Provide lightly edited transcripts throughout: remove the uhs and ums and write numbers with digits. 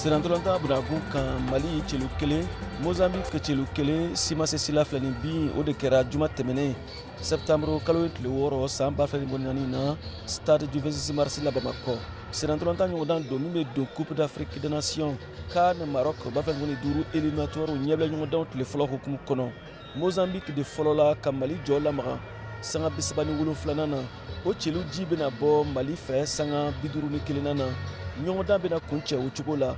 Senatɔlɔntan bunagun kan, Mali celu 1, Mozambique celu 1, Simase Sila 2 ni bin. O de kɛra juma tɛmɛnen, septembre kalo tile 6, san 2024 na, Stade du 26 mars la, Bamakɔ. Senatɔlɔntan ɲɔgɔndan don min bɛ don Coupe d'Afrique des Nations CAN Maroc 2025 éliminatoire ɲɛbila ɲɔgɔndanw tile fɔlɔ hukumu kɔnɔ, Mozambique de fɔlɔla ka Mali jɔ lamaga sanga 37nan na. O celu ji bɛna bɔ Mali fɛ sanga 51nan na. Ɲɔgɔndan bɛna kuncɛ o cogo la.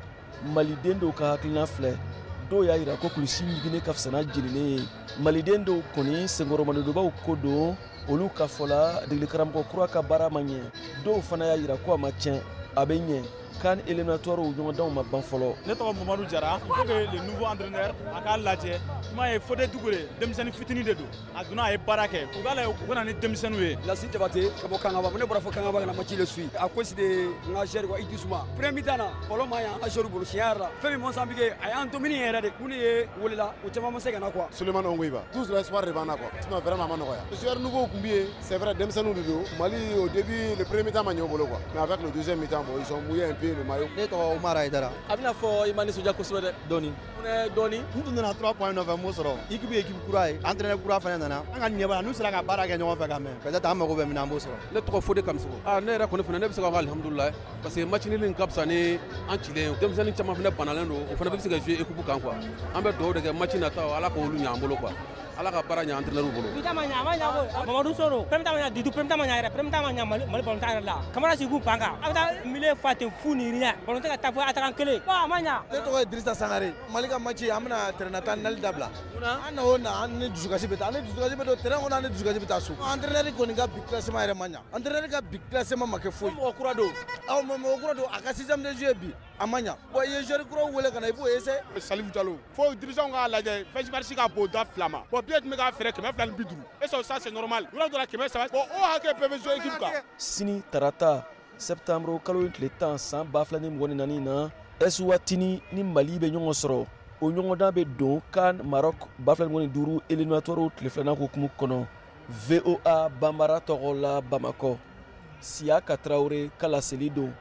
Maliden dɔw ka hakilina filɛ. Dɔw y'a yira ko kulusi ɲiginen ka fisa n'a jeninen ye. Maliden dɔw kɔni senkɔrɔmadonbaw ko don. Olu ka fɔ la, degeli karamɔgɔ kura ka baara ma ɲɛ. Dɔw fana y'a yira ko a ma tiɲɛ, a bɛ ɲɛ. CAN éliminatoire ɲɔgɔndanw ma ban fɔlɔ. Ne tɔgɔ Mamadu Jara. Il faut que le nouveau entraîneur a k'a lajɛ. I m'a ye, Fodé Doucouré, denmisɛnnin fitinin de don, a donna, a ye baara kɛ. U k'a lajɛ, u ka na ni denmisɛnninw ye. Lasi Jabate ka bɔ Kangaba. Ne bɔra fɔ Kangaba ka na match le suit à cause de n ka joueur quoi, Idrissou. Premier mi-temps na, ballon ma ɲi an ka joueur bolo. Tiɲɛ yɛrɛ la, fɛn min Mozambique a y'an dominer yɛrɛ de. Minnu ye welela, u caman ma se ka na quoi. Sulemani Ongoiba, tous l'espoir de b'an na quoi, sinon vraiment a ma nɔgɔya. Joueur nouveau tun bɛ yen, c'est vrai, denmisɛnninw de don. Mali, au début, le premier mi-temps ma ɲɛ u bolo quoi, mais avec le deuxième mi-temps, bon, ils ont mouillé un peu le maillot. Ne tɔgɔ Umar Ayidara. A bɛna fɔ i ma nisɔndiya kosɛbɛ dɛ. Dɔɔni. Munɛ dɔɔni? N tun nana 3 points nɔfɛ, m'o sɔrɔ. Équipe ye équipe kura ye, entraîneur kura fana nana. An ka ɲɛ b'a la, n'u sera ka baara kɛ ɲɔgɔn fɛ ka mɛn, peut-être an mago bɛ min na, an b'o sɔrɔ. Ne tɔgɔ Fode Kamisogo. Ah, ne yɛrɛ kɔni fana, ne bɛ se k'a fɔ alihamudulilayi, parce que match nul in ka fisa ni an cilen ye. Denmisɛnnin caman fana banalen don, o fana bɛ se ka jouer équipe kan quoi. An bɛ dugawu de kɛ, match nataw, Ala k'olu ɲɛ an bolo quoi. Ala ka baara ɲɛ entraîneur bolo. Bi ta ma ɲɛ, a ma ɲɛ ko Mamadu Soro. Premier ta ma ɲɛ du tout, premier ta ma ɲɛ yɛrɛ, premier ta ma ɲɛ. Mali ballon tan yɛrɛ la. Kamara sigi ban kan. A bɛ taa milieu fa ten fu ni rien. Ballon tɛ ka taa fo attaquant kelen. Bon, a ma ɲɛ. Ne tɔgɔ ye Dirisa Sangare. Mali ka match, an bɛna terrain ta nali dabila. An na o na, an ni dusukasi bɛ taa. An ni dusukasi bɛ don terrain kɔnɔ, an ni dusukasi bɛ taa so. Entraîneur kɔni ka bi classement yɛrɛ ma ɲɛ. Entraîneur ka bi classement ma kɛ foyi. Mɔgɔ kura don. Awɔ, mɔgɔ kura don, a ka système de jeu bi a ma ɲɛ. Bon, i ye joueur kuraw wele ka na, i b'o essayer. Salif Diallo. Fo dirigeant k'a lajɛ, 26 mars ka bon da 2 ma. Bon, billet tun bɛ k'a feere 250. Est ce que ça, c'est normal? Yɔrɔ dɔ la 300. Bon, o hakɛ bɛɛ bɛ jouer équipe kan. Sini tarata, septembre kalo tile 10, san 2024 na, Eswatini ni Mali bɛ ɲɔgɔn sɔrɔ. O ɲɔgɔndan bɛ don CAN Maroc 2025 éliminatoire tile filanan hukumu kɔnɔ. VOA Banbara tɔgɔ la, Bamakɔ, Siyaka Tarawele ka laseli don.